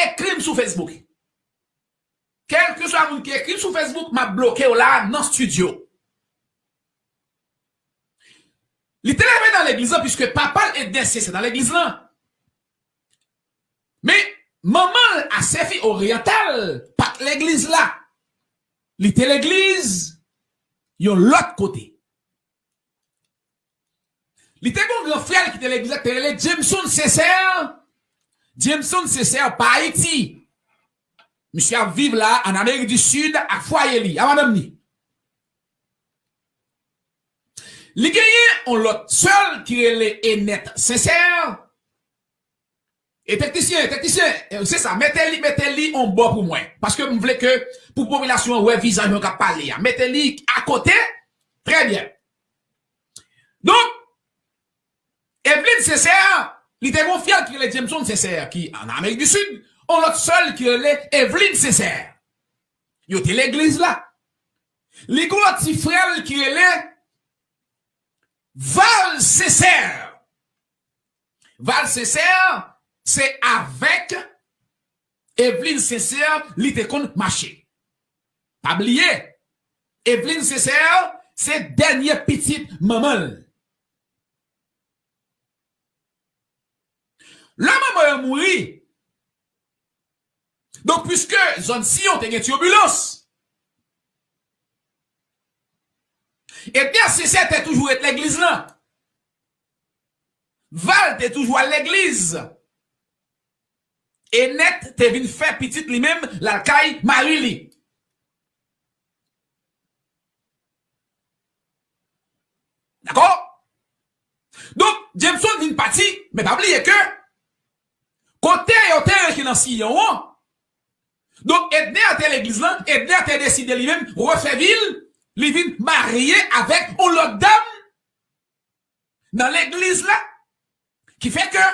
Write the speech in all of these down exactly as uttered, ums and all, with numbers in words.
ekri m sou Facebook. Kèlkeswa moun ki ekri m sou Facebook, m ap bloke w la nan estidyo. Li te leve nan legliz lan, piske papa l Edner Sincère nan legliz lan. Men, manman l Asefi Oryantal pa t legliz la. Li te legliz yon lòt kote. Li te gen yon gran frè l ki te legliz la, ki te rele Jameson Sincère. Jameson Sincère pa Ayiti. Misye ap viv la, an Amerik di Sid, ak fwaye li, a madanm li. Li genyen yon lòt sè l ki rele Enèt Sincère. E teknisyen, teknisyen, e, se sa, mete li, mete li on bò pou mwen. Paske m vle ke, pou popilasyon an wè vizaj mwen k ap pale a. Mete li akote. Trè byen. Donk, Eveline Sincère, li te gon frè l ki rele Jameson Sincère, ki an Amerik di Sid, on lòt sè l ki rele Eveline Sincère. Yo te legliz la. Li gon lòt ti frè l ki rele Val Sincère. Val Sincère, se avèk Eveline Sincère li te konn mache. Pa bliye, Eveline Sincère se dènye pitit manman l. Lè manman yo mouri, donk, piske zòn Siyon te gen tibilans, Edner Sincère te toujou ret legliz lan. Val te toujou al legliz. Enèt te vin fè pitit li menm, l al kay mari li. Dakò? Donk, Jameson vin pati, men pa bliye ke kote yo te rete nan Siyon an, donk, Edner te legliz lan, Edner te deside li menm refè vi l, li vin marye avèk yon lòt dam nan legliz la, ki fè ke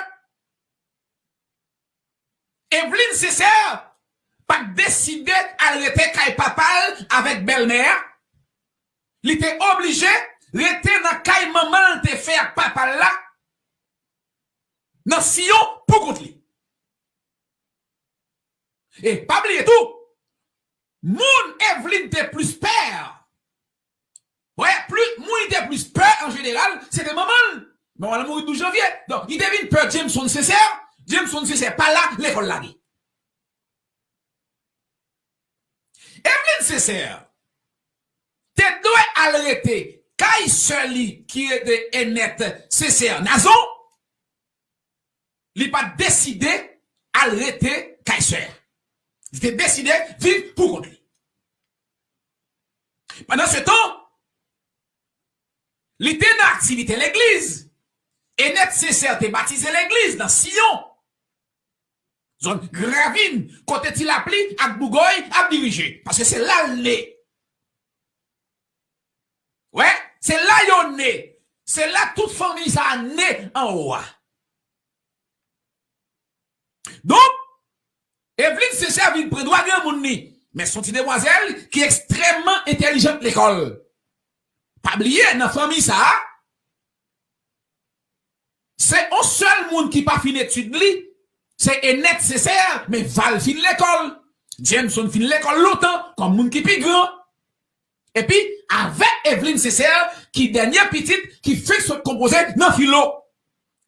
Eveline Sincère pa t deside al rete kay papa l avèk bèlmè a. Li te oblije rete nan kay manman l te fè ak papa l la, nan Siyon, pou kont li. E pa bliye tou, moun Eveline te plis pè, wè, plis, moun li te plis pè an jeneral, se te manman l. Manman l mouri douz janvye. Donk, li te vin pè Jameson Sincère. Jameson Sincère pa la, lekòl lage. Eveline Sincère te dwe al rete kay sè li ki rete Enèt Sincère Nazon. Li pa t deside al rete kay sè a. Li te deside viv pou kont li. Pandan se tan, li te nan aktivite legliz. Enèt Sincère te batize legliz nan Siyon, zòn Gran Ravin, kote Ti Lapli ak Bougòy ap dirije. Paske se la l ne. Wè, se la yo ne. Se la tout fanmi sa a ne anwo a. Donk, Eveline Sincère vin pran dwa granmoun li. Men se yon ti demwazèl ki ekstrèmman entèlijant lekòl. Pa bliye, nan fanmi sa a, se yon sèl moun ki pa fin etid li, se Enèt Sincère, men Val fin lekòl. Jameson fin lekòl lontan, kòm moun ki pi gran. Epi, avèk Eveline Sincère, ki dènye pitit, ki fenk sot konpoze nan filo.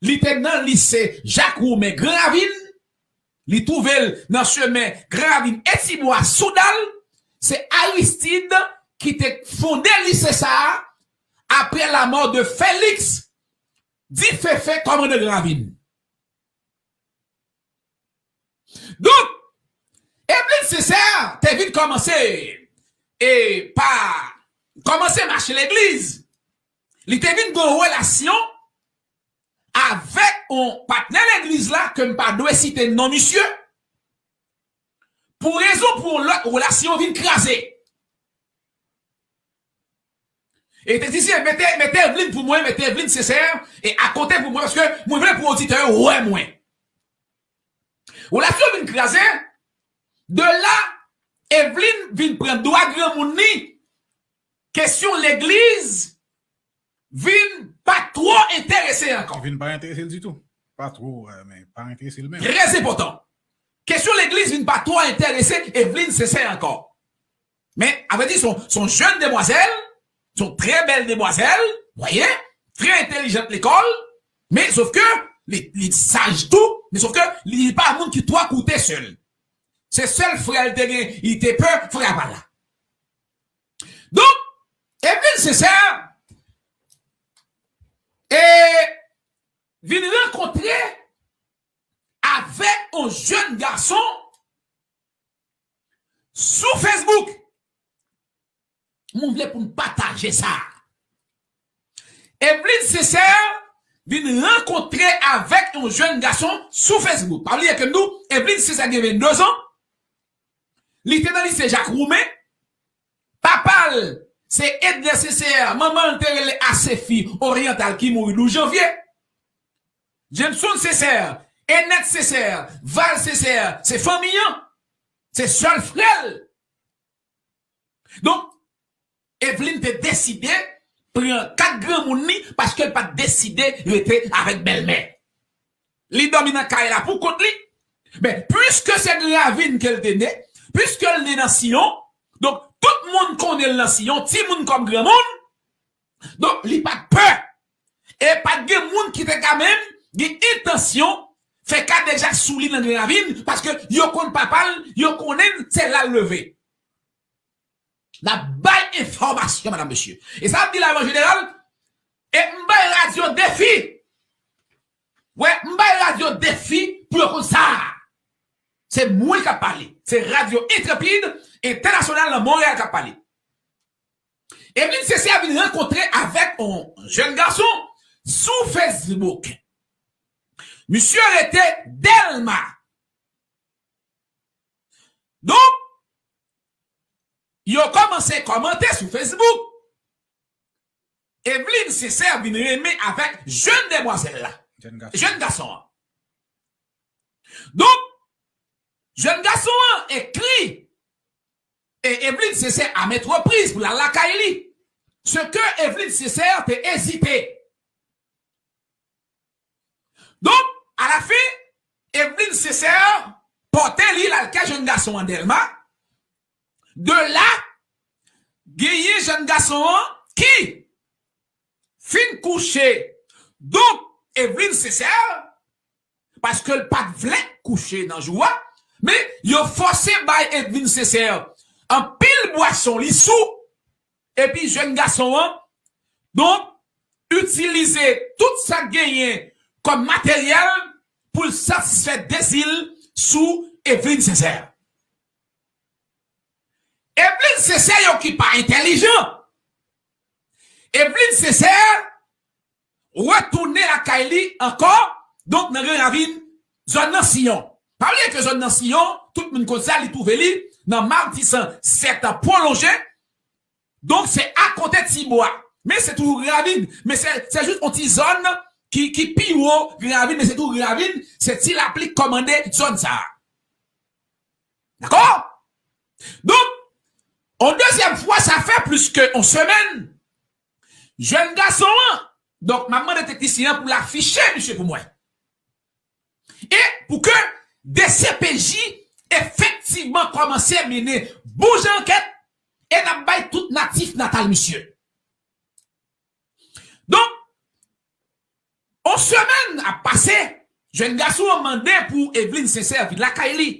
Li te nan lise Jak Women Gran Ravin, li twouve l nan chemen Gran Ravin e Tibwa Soudal, se Aristide ki te fonde lise sa a, apre lamò de Félix Difefe, kòmandan Gran Ravin. Donk, Eveline Sincère te vin kòmanse, e, pa kòmanse mache legliz. Li te vin gen yon relasyon avèk yon patnè legliz la ke m pa dwe site non misye. Pou rezon pou yon lòt, relasyon vin kraze. E teknisyen, mete, mete Eveline pou mwen, mete Eveline Sincère, e akote pou mwen, paske mwen vle pou oditè yo wè mwen. Relasyon vin kraze, de la, Eveline vin pran dwa granmoun li, kesyon legliz vin pa twò enterese ankò. Vin pa enterese l ditou. Pa twò, eh, men pa enterese l menm. Trè enpòtan. Kesyon legliz vin pa twò enterese Evelyne Sincère ankò. Men, avèdi, se yon, se yon jèn demwazèl, se yon trè bèl demwazèl, voyez, trè entèlijant lekòl, men sof ke li, li saj tou, men sof ke li pa moun ki twò koute sè l. Se sèl frè l te gen, li te pè, frè a pa la. Donk, Evelyne Sincère e vin rankontre avèk yon jèn gason sou Facebook. Mwen vle pou n pataje sa. Evelyne Sincère vin rankontre avèk yon jèn gason sou Facebook. Pa bliye ke m di w, Evelyne Sincère gen vennde zan. Li te nan lise Jak Woumen. Papa l, se Edner Sincère. Manman l te rele Asefi Oryantal ki mouri douz janvye. Jameson Sincère, Enèt Sincère, Val Sincère, se fanmi an. Se sèl frè l. Donk, Evelyne te deside pran kat granmoun li paske l pa t deside rete avèk bèlmè. Li dòmi nan kay la pou kont li. Men, piske se Gran Ravin ke l te ne, piske l ne nan Siyon, donk, tout moun konnen l nan Siyon, timoun kòm granmoun. Donk, li pa t pè. E pa t gen moun ki te ka menm gen entansyon fè kadejak sou li nan Gran Ravin, paske yo konn papa l, yo konnen l, se la l leve. N ap bay enfòmasyon, madam, mesye. E sa ap di la, an jeneral, e m bay radyo defi. Wè, m bay radyo defi pou yo konn sa. Se mwen k ap pale. Se Radyo Entrepid Entènasyonal nan Monreyal k ap pale. Evelyne Sincère vin rankontre avèk yon jèn gason sou Facebook. Misye rete Dèlma. Donk, yo kòmanse kòmante sou Facebook. Evelyne Sincère vin renmen avèk jèn demwazèl la. Jèn gason. Jèn gason an. Donk, jèn gason an ekri e Evelyne Sincère a maintes reprises pou l al lakay li. Ce que Evelyne Sincère te ezite. Donk, alafen, Evelyne Sincère pote li l al kay jèn gason an Dèlma. De la, genyen jèn gason an ki fin kouche. Donk, Evelyne Sincère, paske l pa t vle kouche nan jou a, men yo fòse bay Evelyne Sincère anpil bwason li sou, epi jèn gason an, donk, itilize tout sa k genyen kòm materyèl pou l satisfè dezi l sou Evelyne Sincère. Evelyne Sincère yo ki pa entèlijan. Evelyne Sincère retounen lakay li ankò, donk nan Gran Ravin, zòn nan Siyon. Pa bliye ke zòn nan Siyon, tout moun konn sa, li twouve li nan Matisan sèt an pwolonje. Donk, se akote Tibwa. Men se toujou Gran Ravin. Men se, se jis yon ti zòn ki, ki pi wo Gran Ravin, men se toujou Gran Ravin. Se Ti Lapli k kòmande zòn sa a. Dakò? Donk, yon dezyèm fwa, sa fè plis ke yon semèn, jèn gason an, donk, m ap mande teknisyen an pou l afiche misye pou mwen. E pou ke D C P J efektivman kòmanse mennen bon jan ankèt e n ap bay tout natif natal misye. Donk, yon semèn ap pase, jèn gason an mande pou Evelyne Sincère vin lakay li.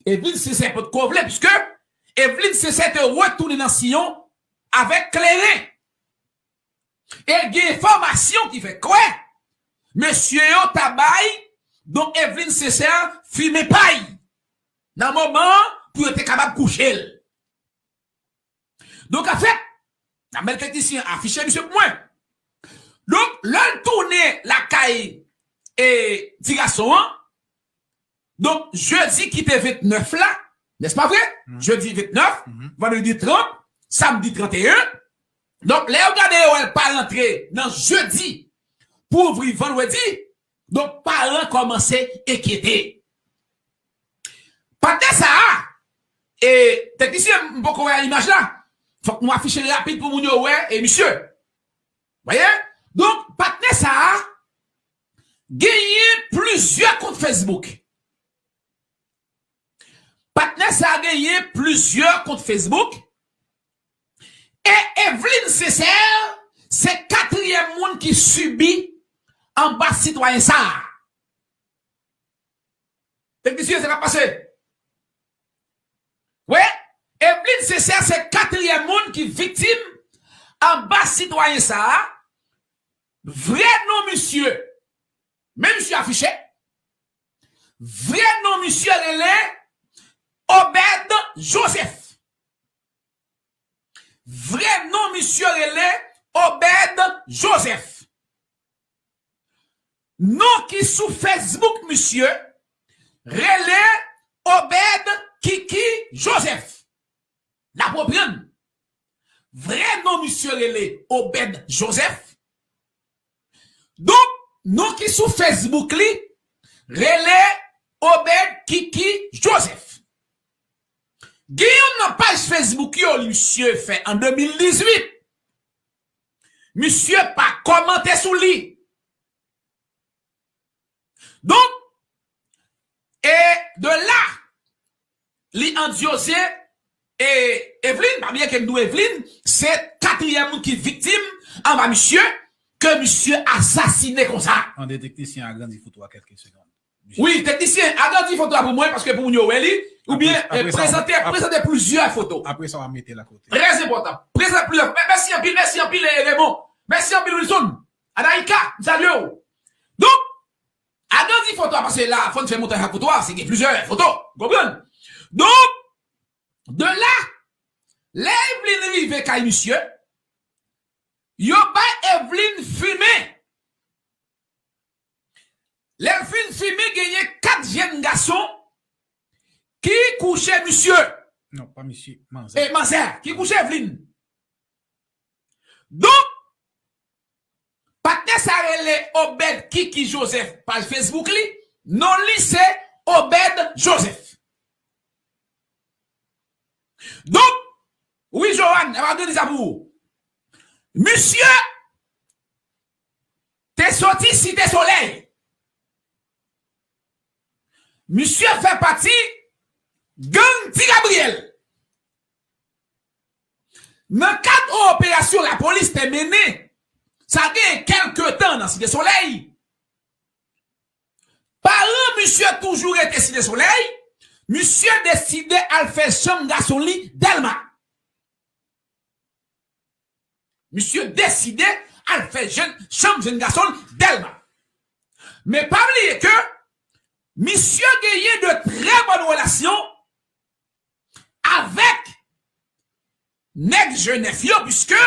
Evelyne Sincère potko vle, piske Evelyne Sincère te retounen nan Siyon avèk kleren. E gen enfòmasyon ki fè kwè mesye yo ta bay, donk, Evelyne Sincère fimen pay nan moman an pou yo te kapab kouche l. Donk, anfèt, n ap mande teknisyen an afiche misye pou mwen. Donk, lè l tounen lakay e ti gason an, donk, jedi ki te ventnèf la, nèspa vre? Jedi ventnèf, vandredi trant, samdi tranteyen. Donk, lè yo gade yo wè l pa rantre nan jedi pou ouvri vandredi, donk, paran kòmanse enkyete. Patnè sa a, e, teknisyen, m poko wè imaj la. Fòk nou afiche l rapid pou moun yo wè, e, misye. Voyez? Donk, patnè sa a genyen plizyè kont Facebook. sa genyen plizyè kont Facebook. E Evelyne Sincère se katriyèm moun ki sibi anba sitwayen sa a. Teknisyen, sa k ap pase? Wi, Evelyne Sincère se katriyèm moun ki viktim anba sitwayen sa a. Vrè non misye, men misye afiche. Vrè non misye rele Obed Joseph. Vrè non misye rele Obed Joseph. Non ki sou Facebook misye rele Obed Kiki Joseph. N ap reprann. Vrè non misye rele Obed Joseph. Donk, non ki sou Facebook li rele Obed Kiki Joseph. Gen youn nan paj Facebook yo li misye fè an de mil dizuit. Misye pa kòmante sou li. Donk, e de la, li andyoze, e Evelyne, pa bliye ke m di w Evelyne, se katriyèm moun ki viktim anba misye, ke misye asasine konsa. Tande teknisyen agrandi foto a kèlke segonn. Wi, teknisyen, agrandi foto a pou mwen, paske pou moun yo wè li, oubyen, apre, eh, apre sa, prezante, ap-, prezante plizyè foto. Apre sa, w a mete l akote. Trè enpòtan. Prezante plizyè. Mè-, mèsi anpil, mèsi anpil, eh, Raymond. Mèsi anpil, Wilson. Anaïka, m salye w. Donk, agrandi foto a, paske la, fò n fè montaj ak foto a, se gen plizyè foto. Konprann? Donk, de la, lè Evelyne rive kay misye, yo bay Evelyne fimen. Lè l fin fimen, genyen kat jèn gason ki kouche misye. Non, pa misye, manzè. E manzè, ki kouche Evelyne. Donk, patnè sa rele Obed Kiki Joseph, paj Facebook li, non li se Obed Joseph. Donk, wi, Joanne, n ap di sa pou ou. Misye te soti Site Solèy. Misye fè pati gang Ti Gabriyèl. Nan kad yon operasyon lapolis te mennen, sa gen kèlke tan nan Site Solèy, paran misye toujou rete Site Solèy, misye deside al fè chanm gason li Dèlma. Misye deside al fè jèn, chanm jèn gason l Dèlma. Men pa bliye ke misye genyen de trè bòn relasyon avèk nèg G nèf yo, piske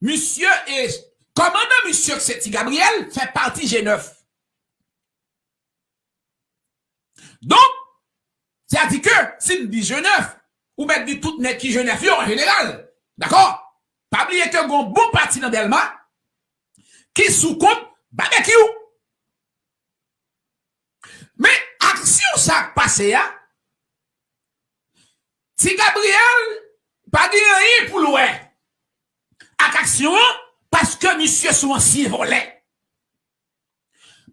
misye e kòmandan misye k se Ti Gabriyèl fè pati G nèf. Donk, sa di ke si n di G nèf, ou mèt di tout nèg ki G nèf yo an jeneral. Dakò? Pa bliye ke gon bon pati nan Dèlma ki sou kont Babekyou. Men aksyon sa k pase a, Ti Gabriyèl pa gen anyen pou l wè ak aksyon an, paske misye se yon ansyen vòlè.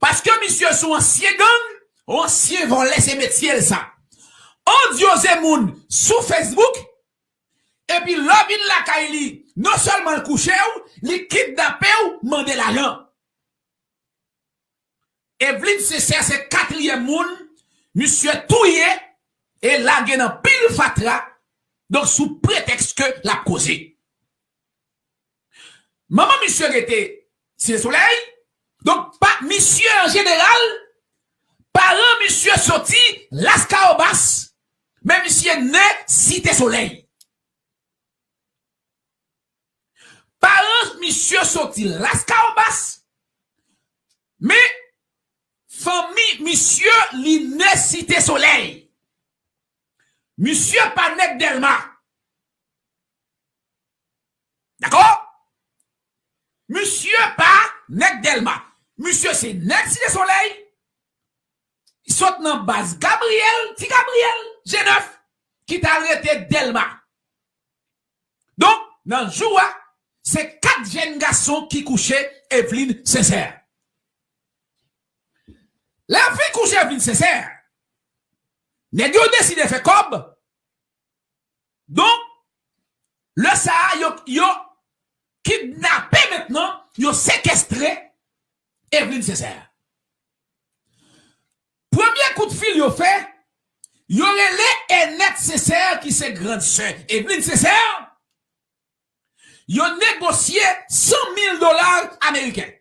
Paske misye se yon ansyen gang, yon ansyen vòlè, se metye l sa. Andyoze moun sou Facebook, epi lè w vin lakay li, non sèlman l kouche w, li kidnape w, mande lajan. Evelyne Sincère se katriyèm moun misye touye e lage nan pil fatra, donk sou pretèks ke l ap koze. Manman misye rete Site Solèy, donk pa misye an jeneral, paran misye soti Laskawobas, men misye ne Site Solèy. Paran misye soti Laskawobas, men fanmi misye li ne Site Solèy. Misye pa nèg Dèlma. Dakò? Misye pa nèg Dèlma. Misye se nèg Site Solèy. Sot nan baz Gabriyèl, Ti Gabriyèl, G nèf, ki t al rete Dèlma. Donk, nan jou a, se kat jèn gason ki kouche Evelyne Sincère. Lè yo fin kouche Evelyne Sincère, Nèg yo deside fè kòb. Donk, lè sa a, yo, yo kidnape mentnan, yo sekestre Evelyne Sincère. Premye kout fil yo fè, yo rele Enette Sincère ki se grann sè Evelyne Sincère. Yo negosye san mil dola ameriken.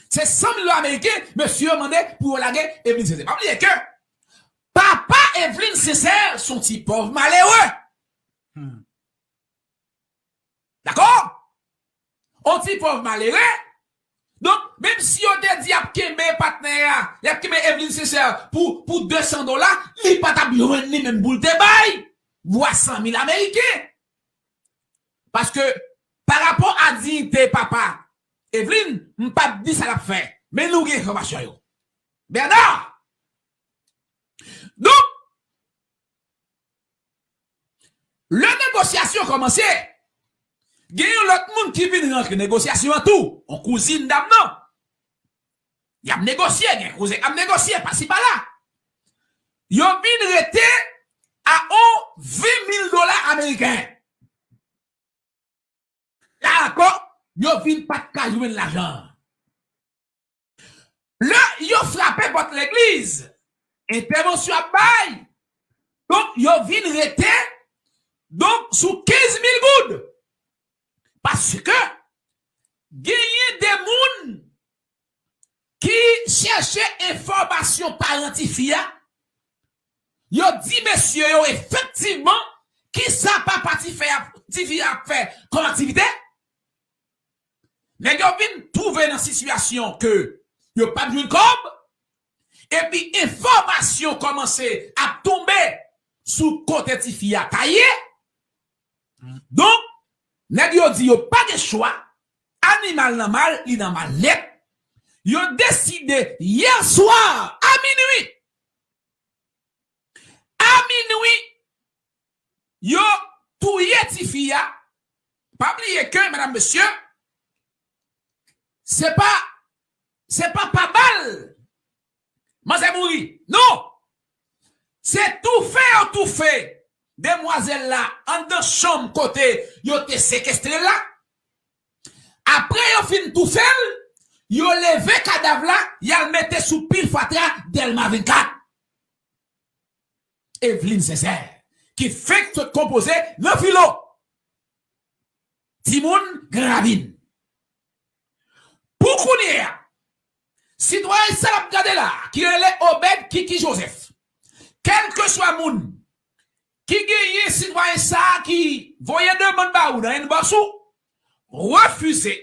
Se san mil dola ameriken, mesye yo mande pou yo lage Evelyne Sincère. Pa bliye ke papa Evelyne Sincère se yon ti pòv malere. Dakò? On ti pòv malere. Donk, menm si yo te di y ap kenbe patnè a, y ap kenbe Evelyne Sincère pou, pou de san dola, li pa t ap jwenn li menm pou l te bay vwa san mil ameriken. Paske, pa rapò a diyite papa Evelyne, m p ap di sa l ap fè. Men nou gen enfòmasyon yo. Bernard! Donk, lè negosyasyon kòmanse, gen yon lòt moun ki vin rantre negosyasyon an tou, yon kouzin dam nan. Y ap negosye, gen kouzin k ap negosye, pasi pala. Yo vin rete a on ven mil dola ameriken. La ankò, yo vin pa t ka jwenn lajan an. Lè yo frape pòt legliz, entèvansyon ap bay. Donk, yo vin rete, donk, sou kenz mil goud. Paske genyen de moun ki chèche enfòmasyon paran tifi a, yo di mesye yo efektivman kisa papa tifi a, tifi a ap fè kòm aktivite. Nèg yo vin twouve nan sitiyasyon ke yo p ap jwenn kòb, epi enfòmasyon kòmanse ap tonbe sou kote tifi a ta ye. Donk, nèg yo di yo pa gen chwa, animal nan mal, li nan mal nèt. Yo deside yè swa a minwi. A minwi, yo touye tifi a. Pa bliye ke, medam, mesye, se pa, se pa pa bal manzè mouri. Non! Se toufe yo toufe demwazèl la anndan chanm kote yo te sekestre l la. Apre yo fin toufe l, yo leve kadav la, y al mete sou pil fatra Dèlma vennkat. Evelyne Sincère, ki fenk sot konpoze nan filo. Timoun Gran Ravin. Pou kounye a, sitwayen sa n ap gade la, ki rele Obed Kiki Joseph, kèlkeswa moun ki genyen sitwayen sa a ki voye demann ba ou nan inbox ou, refize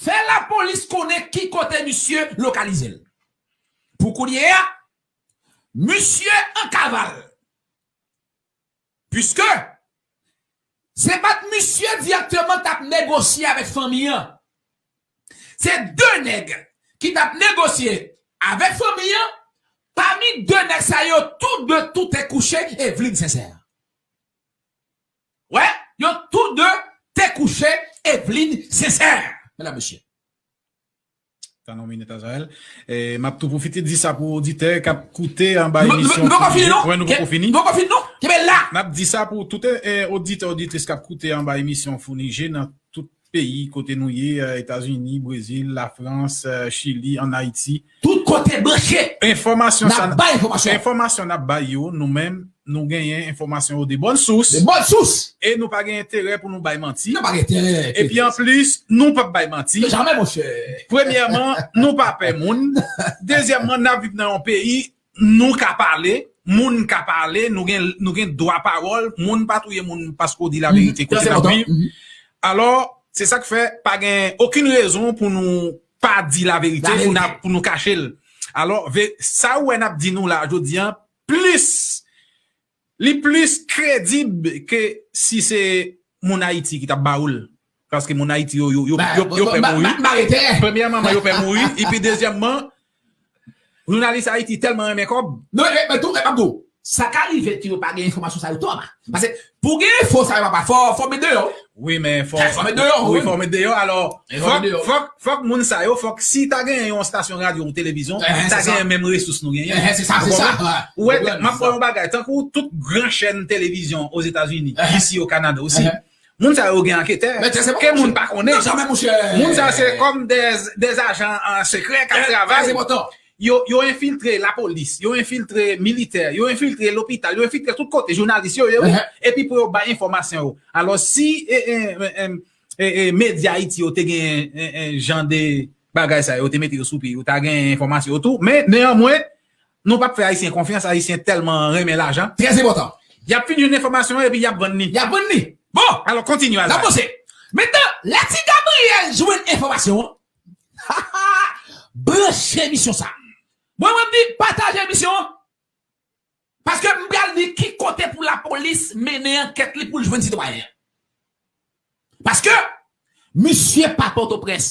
fè lapolis konnen ki kote misye lokalize l. Pou kounye a, misye an kaval. Piske se pa t misye dirèkteman t ap negosye avèk fanmi an. Se de nèg ki t ap negosye avèk fanmi an. Pami de nèg sa yo, tou de tou te kouche Evelyne Sincère. Wè, yo tou de te kouche Evelyne Sincère, medam, mesye. Tann yon minit, Azrael. E, m ap tou pwofite di sa pou oditè k ap koute anba emisyon. Nou poko fini, non? Wè, nou poko fini. Nou poko fini, non? Kenbe la! M ap di sa pou tout, e, oditè, oditris k ap koute anba emisyon Founi Je nan tout peyi kote nou ye, e, Etazini, Brezil, Lafrans, e, Chili, ann Ayiti. Tout kote branche. Enfòmasyon sa n ap bay, enfòmasyon. Enfòmasyon n ap bay yo, nou menm, nou genyen enfòmasyon yo de bòn sous. De bòn sous. E nou pa gen enterè pou nou bay manti. Nou pa gen enterè. Epi anplis, nou p ap bay manti. Jamè, monchè. Premyèman, nou pa pè moun. Dezyèmman, n ap viv nan yon peyi, nou ka pale, moun ka pale, nou gen, nou gen dwa pawòl, moun pa touye moun paske w di laverite, kote n ap viv. Alò, se sa k fè pa gen okenn rezon pou nou pa di laverite, pou n ap, pou nou kache l. Alò, ve-, sa ou wè n ap di nou la, jodi a, plis, li plis kredib ke si se moun Ayiti ki t ap ba ou l. Paske moun Ayiti yo, yo, yo, yo, yo pè mouri. Premyèman, yo pè mouri. Epi dezyèmman, jounalis Ayiti tèlman renmen kòb. Non, e, e, tou, e, m ap di w, Sa ka rive ke yo pa gen enfòmasyon sa yo tou anba. Paske pou gen enfo sa yo papa, fò, fò met deyò. Wi, men fò, fò met deyò, wi, fò met deyò. Alò, fòk, fòk, fòk moun sa yo, fòk si ta gen yon estasyon radyo, yon televizyon, ta gen menm resous nou genyen. Se sa, se sa. Ou wè, m ap pran yon bagay, tankou tout gran chèn televizyon Ozetazini, isi o Kanada osi. Moun sa yo gen anketè. Ke moun pa konnen. Moun sa se kòm de, de ajan sekrè k ap travay. Yo, yo enfiltre lapolis, yo enfiltre militè, yo enfiltre lopital, yo enfiltre tout kote, jounalis yo, yo, epi pou yo bay enfòmasyon yo. Alò, si e, e, e, e, e, medya Ayiti yo te gen e, e, jan de bagay sa yo, te mete yo sou pye, yo ta gen enfòmasyon yo tou. Men, neyanmwen, nou p ap fè Ayisyen konfyans, Ayisyen tèlman renmen lajan. Trè enpòtan. Y ap fin jwenn enfòmasyon yo epi y ap vann li. Y ap vann li. Bon, alò, kontinye, Azal. N ap vanse. Mentnan, lè Ti Gabriel jwenn enfòmasyon an, branche emisyon sa. Mwen, mwen di, pataje emisyon an. Paske m pral di ki kote pou lapolis mennen ankèt li pou l jwenn sitwayen an. Paske misye pa Pòtoprens.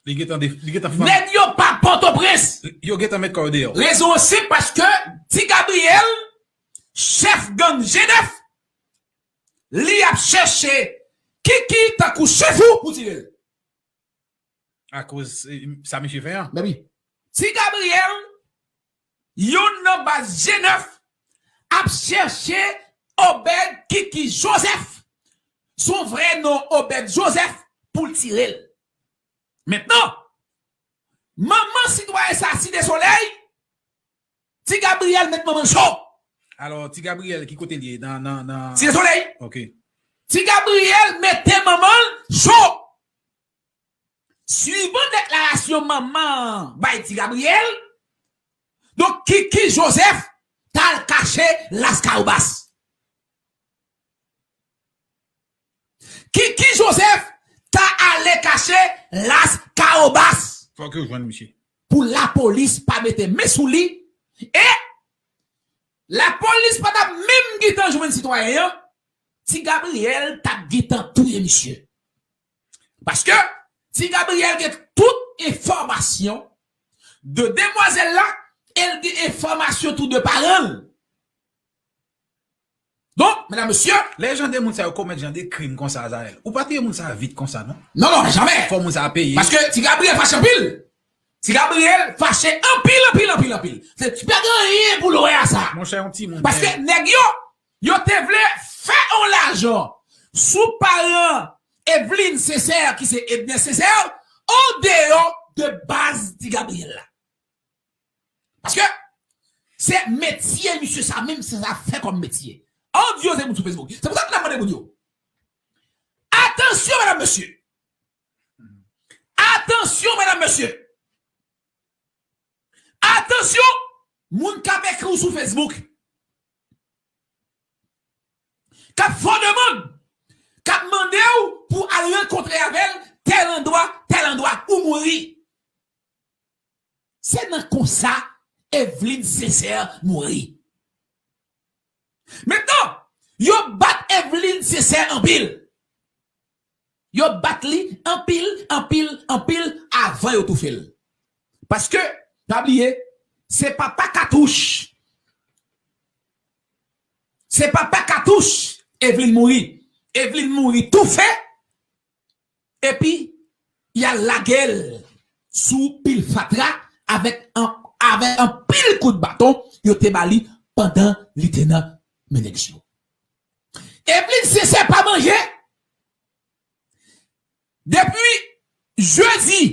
Li gentan de-, li gentan fann. Nèg yo pa Pòtoprens. Yo gentan met kò yo deyò. Rezon an senp, paske Ti Gabriel, chèf gang G nèf, li ap chèche Kiki tankou chèf ou pou tire l. Akoz, eh, sa misye fè an? Baby. Ti Gabriel, youn nan baz G nèf, ap chèche Obed Kiki Joseph, son vrè non Obed Joseph, pou l tire l. Mentnan, manman sitwayen sa, Site Solèy, Ti Gabriel met manman l cho. Alò, Ti Gabriel, ki kote l ye? Nan, nan, nan Site Solèy. Ok. Ti Gabriel mete manman l cho. Swivan deklarasyon manman an bay Ti Gabriel, donk, Kiki Joseph t al kache Las Kawobas. Kiki Joseph ta ale kache Las Kawobas. Fòk yo jwenn misye. Pou lapolis pa mete men sou li, e lapolis pa t ap menm gentan jwenn sitwayen an, Ti Gabriel t ap gentan touye misye. Paske Ti Gabriel gen tout enfòmasyon de demwazèl la, e l gen enfòmasyon tou de paran l. Donk, medam, mesye, lè jan de moun sa yo komèt jan de krim konsa, Azarèl, ou pa touye moun sa vit konsa, non? Non, non, jamè. Fò moun sa peye. Paske Ti Gabriel fache anpil. Ti Gabriel fache anpil, anpil, anpil, anpil. Se pa gen anyen pou l wè a sa. Monchè, yon timoun. Paske nèg yo, yo te vle fè yon lajan sou paran Evelyne Sincère, ki se Edner Sincère, andeyò de baz Ti Gabriel la. Paske se metye misye sa menm, se sa fè kòm metye. An Dye, se moun sou Facebook. Se pou sa m ap mande moun yo. Atansyon, medam, mesye. Atansyon, medam, mesye. Atansyon, moun k ap ekri w sou Facebook. K ap fè w demann. K ap mande w pou al rankontre avè l tèl andwa, tèl andwa, ou mouri. Se nan konsa Evelyne Sincère mouri. Mentnan, yo bat Evelyne Sincère anpil. Yo bat li anpil, anpil, anpil avan yo toufe l. Paske, pa bliye, se papa Katouch. Se papa Katouch, Evelyne mouri. Evelyne mouri toufe. Epi, y al lage l sou pil fatra avèk an, avèk anpil kout baton yo te ba li pandan li te nan men nèg yo. Evelyne Sincère pa manje depi jedi,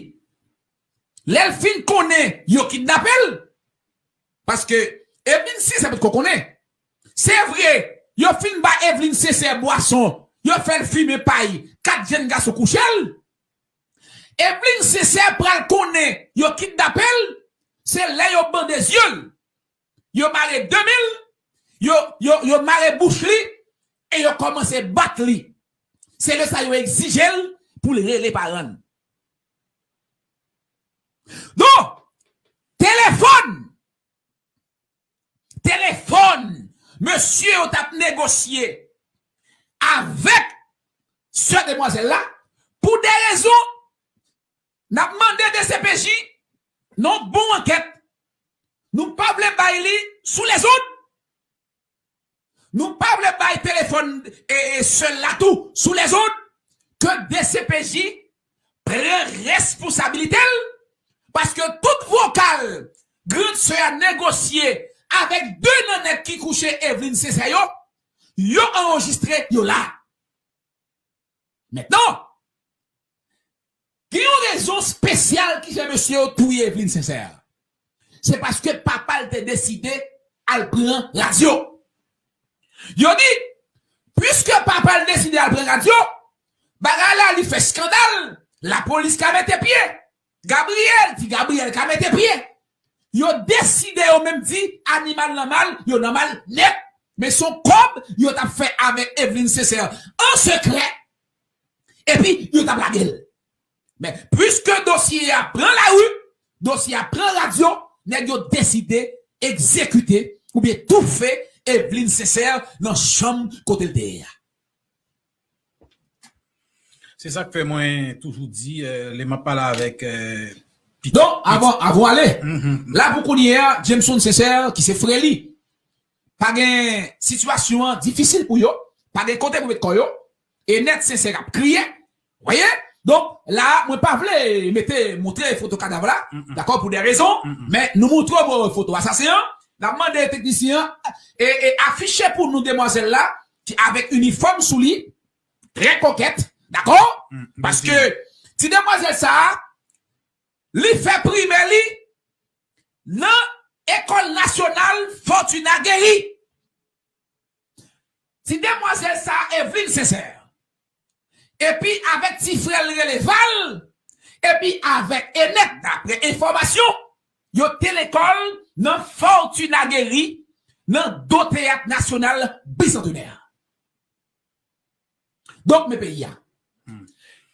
lè l fin konnen yo kidnape l, paske Evelyne Sincère potko konnen. Se vre, yo fin ba Evelyne Sincère bwason, yo fè l fimen pay, kat jèn gason kouche l. Evelyne Sincère pral konnen yo kidnape l, se lè yo bande zye l, yo mare de men l, yo, yo, yo mare bouch li, e yo kòmanse bat li. Se lè sa yo egzije l pou l rele paran l. Donk, telefòn, telefòn, mesye yo t ap negosye avèk sè demwazèl la, pou de rezon, n ap mande D C P J nan yon bon ankèt. Nou pa vle bay li sou lezon. Nou pa vle bay telefòn e, e sèl la tou sou lèzond ke D C P J pran responsabilite l, paske tout vokal grann sè a negosye avèk de nan nèg ki kouche Evelyne Sincère yo, yo anrejistre, yo la. Mentnan, gen yon rezon espesyal ki fè mesye yo touye Evelyne Sincère. Se paske papa l te deside al pran radyo. Yo di, piske papa l deside al pran radyo, bagay la li fè eskandal, lapolis ka mete pye. Gabriel, Ti Gabriel ka mete pye. Yo deside yo menm di animal nan mal, yo nan mal nèt. Men se yon kòb yo t ap fè avèk Evelyne Sincère an sekrè. Epi yo t ap lage l. Men, piske dosye a pran lari, dosye a pran radyo, nèg yo deside egzekite oubyen toufe Evelyne Sincère nan chanm kote l te ye a. Se sa k fè mwen toujou di, euh, lè m ap pale avèk euh, Donk, avan, avan w ale, la pou kounye a, Jameson Sincère, ki se frè li, pa gen sitiyasyon an difisil pou yo, pa gen kote pou met kò yo, e nèt Sincère ap kriye, w voyez? Donk, la, mwen pa vle mete, montre foto kadav la, dakò, pou de rezon, men nou montre w foto asasen an, n ap mande teknisyen an, e, e afiche pou nou demwazèl la, ki avèk inifòm sou li, trè kokèt, dakò? Paske ti demwazèl sa a, li fè primè li nan Ekòl Nasyonal Fortuna Guéry. Ti demwazèl sa a, Evelyne Sincère, epi avèk ti frè l rele Val, epi avèk Enèt, daprè enfòmasyon, yo te lekòl nan Fortuna Guéry, nan do Teyat Nasyonal Bisantenè. Donk, men peyi a.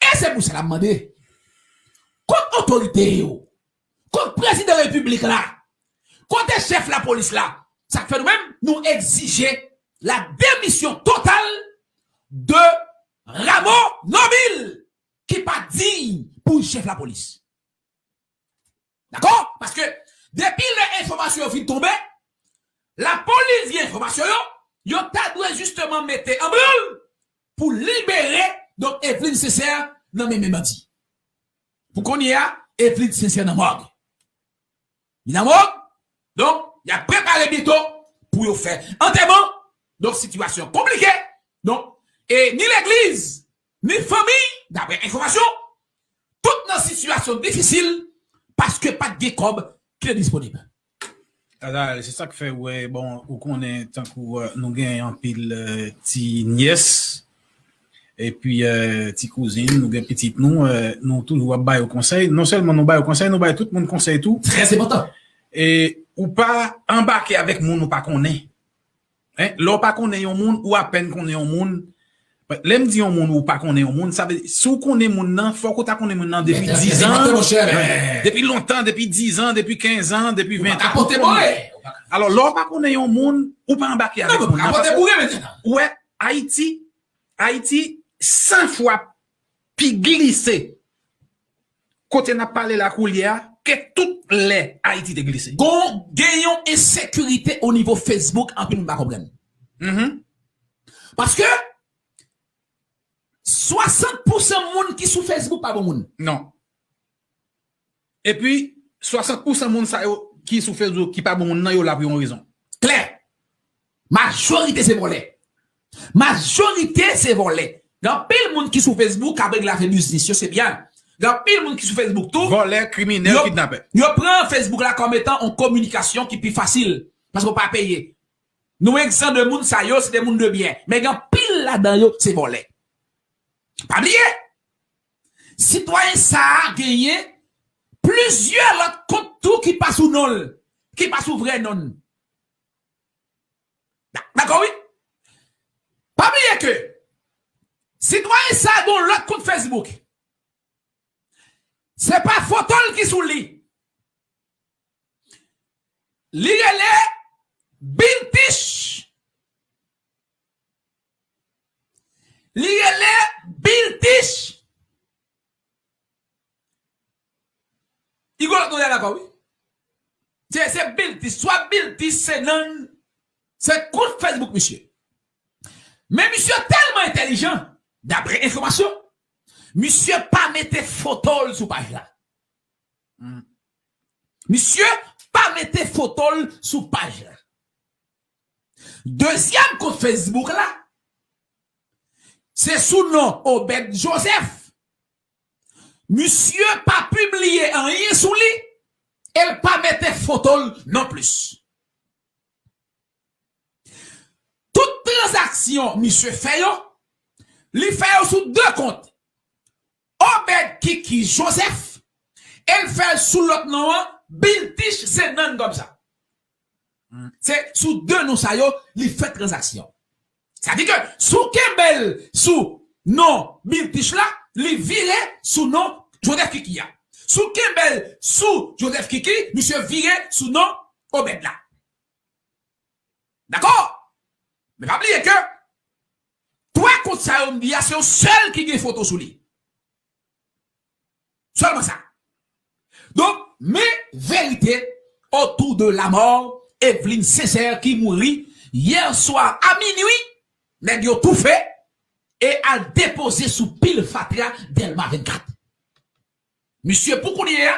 E se pou sa n ap mande, kot otorite yo? Kot prezidan repiblik la? Kote chèf lapolis la? Sa k fè nou menm, nou egzije la demisyon total de Rameau Normil, ki pa diy pou chèf lapolis. Dakò? Paske depi lè enfòmasyon yo fin tonbe, lapolis gen enfòmasyon yo, yo ta dwe jisteman mete an branl pou libere, donk, Evelyne Sincère nan men, men bandi. Pou kounye a, Evelyne Sincère nan mòg. Li nan mòg, donk, y ap prepare byento pou yo fè antèman. Donk, sitiyasyon konplike. Donk, e ni legliz, ni fanmi, daprè enfòmasyon, tout nan sitiyasyon difisil paske pa t gen kòb ki te disponib. Ala, se sa k fè, wè, bon, ou konnen, tankou euh, nou gen anpil euh, ti nyès, epi euh, ti kouzin, nou gen pitit nou, euh, nou toujou ap ba yo konsèy. Non sèlman nou ba yo konsèy, nou bay tout moun konsèy tou. Trè enpòtan. E ou pa anbake avèk moun ou pa konnen. Hein? Lè w pa konnen yon moun, ou apèn konnen yon moun. Lè m di yon moun ou pa konnen yon moun, sa vle si w konnen moun nan, fòk ou ta konnen moun nan depi dizan, depi lontan, depi dizan, depi kenzan, depi ventan. Alò, lè w pa konnen yon moun, ou pa anbake avèk moun nan. Ou wè, Ayiti, Ayiti, san fwa pi glise kote n ap pale la koulye a ke tout lè Ayiti te glise. Gon, gen yon ensekirite o nivo Facebook, anpil moun pa konprann. Paske swasant pousan moun ki sou Facebook pa bon moun. Non. Epi, swasant pousan moun sa yo ki sou Facebook ki pa bon moun nan, yo la pou yon rezon. Klè. Majorite se vòlè. Majorite se vòlè. Gen anpil moun ki sou Facebook k ap regle afè biznis yo, se byen. Gen anpil moun ki sou Facebook tou. Vòlè, kriminèl, kidnapè. Yo pran Facebook la kòm etan yon kominikasyon ki pi fasil. Paske w pa peye. Nou egzan de moun sa yo, se de moun de byen. Men gen anpil ladan yo, se vòlè. Pa bliye, sitwayen sa a genyen plizyè lòt kont tou ki pa sou non l, ki pa sou vrè non l. Dakò, wi. Pa bliye ke sitwayen sa a gen yon lòt kont Facebook. Se pa foto l ki sou li. Li rele Biltich. Li rele Biltich. Igor nou dakò, wi. Se, se Biltich. Swa Biltich, se nan, se kont Facebook, misye. Men misye tèlman entèlijan, daprè enfòmasyon, misye pa mete foto l sou paj la. Hmm. Misye pa mete foto l sou paj la. Dezyèm kont Facebook la, se sou non Obed Joseph. Misye pa pibliye anyen sou li, e l pa mete foto l non plis. Tout tranzaksyon misye fè yo, li fè yo sou de kont. Obed Kiki Joseph, e l fè l sou lòt non an, Biltich Zenan kòmsa. Se sou de non sa yo, li fè tranzaksyon. Sa di ke si w kenbe l sou non Biltich la, li vire sou non Joseph Kiki a. Si w kenbe l sou Joseph Kiki, misye vire sou non Obed la. Dakò? Men pa bliye ke twa kont sa yo m di a, se yon sèl ki gen foto sou li. Sèlman sa. Donk, men verite otou de lamò Eveline Sincère ki mouri yè swa a minwi, nèg yo toufe e al depoze sou pil fatra Dèlma vennkat. Misye, pou kounye a,